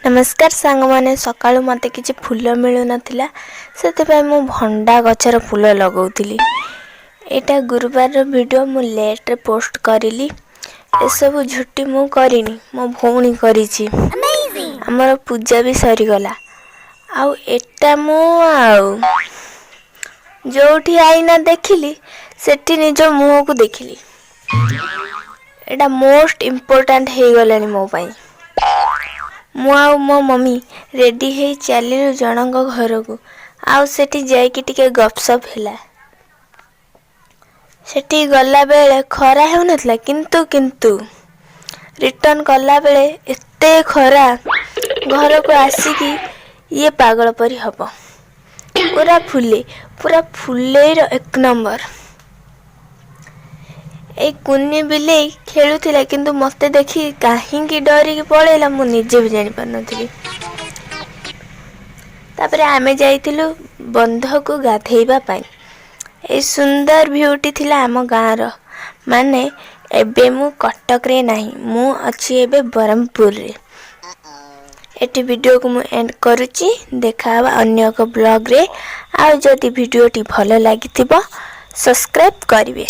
ନମସ୍କାର ସାଙ୍ଗମାନେ। ସକାଳୁ ମୋତେ କିଛି ଫୁଲ ମିଳୁନଥିଲା, ସେଥିପାଇଁ ମୁଁ ଭଣ୍ଡା ଗଛର ଫୁଲ ଲଗାଉଥିଲି। ଏଇଟା ଗୁରୁବାରର ଭିଡ଼ିଓ, ମୁଁ ଲେଟ୍ରେ ପୋଷ୍ଟ କରିଲି। ଏସବୁ ଝୋଟି ମୁଁ କରିନି, ମୋ ଭଉଣୀ କରିଛି। ଆମର ପୂଜା ବି ସରିଗଲା। ଆଉ ଏଟା ମୁଁ ଆଉ ଯେଉଁଠି ଆଇନା ଦେଖିଲି, ସେଠି ନିଜ ମୁହଁକୁ ଦେଖିଲି। ଏଇଟା ମୋଷ୍ଟ ଇମ୍ପୋର୍ଟାଣ୍ଟ ହେଇଗଲାଣି ମୋ ପାଇଁ। ମୁଁ ଆଉ ମୋ ମମି ରେଡ଼ି ହେଇ ଚାଲିଲୁ ଜଣଙ୍କ ଘରକୁ ଆଉ ସେଠି ଯାଇକି ଟିକେ ଗପସପ ହେଲା। ସେଠି ଗଲାବେଳେ ଖରା ହେଉନଥିଲା, କିନ୍ତୁ ରିଟର୍ଣ୍ଣ କଲାବେଳେ ଏତେ ଖରା। ଘରକୁ ଆସିକି ଇଏ ପାଗଳ ପରି ହବ। ପୁରା ଫୁଲେଇ, ପୁରା ଫୁଲେଇର ଏକ ନମ୍ବର। ଏଇ କୁନି ବିଲେଇ ଖେଳୁଥିଲା, କିନ୍ତୁ ମୋତେ ଦେଖି କାହିଁକି ଡରିକି ପଳେଇଲା, ମୁଁ ନିଜେ ବି ଜାଣିପାରୁନଥିଲି। ତାପରେ ଆମେ ଯାଇଥିଲୁ ବନ୍ଧକୁ ଗାଧେଇବା ପାଇଁ। ଏଇ ସୁନ୍ଦର ଭିଉଟି ଥିଲା ଆମ ଗାଁର। ମାନେ ଏବେ ମୁଁ କଟକରେ ନାହିଁ, ମୁଁ ଅଛି ଏବେ ବ୍ରହ୍ମପୁରରେ। ଏଠି ଭିଡ଼ିଓକୁ ମୁଁ ଏଣ୍ଡ କରୁଛି। ଦେଖା ହେବା ଅନ୍ୟ ଏକ ବ୍ଲଗ୍ରେ। ଆଉ ଯଦି ଭିଡ଼ିଓଟି ଭଲ ଲାଗିଥିବ, ସବସ୍କ୍ରାଇବ୍ କରିବେ।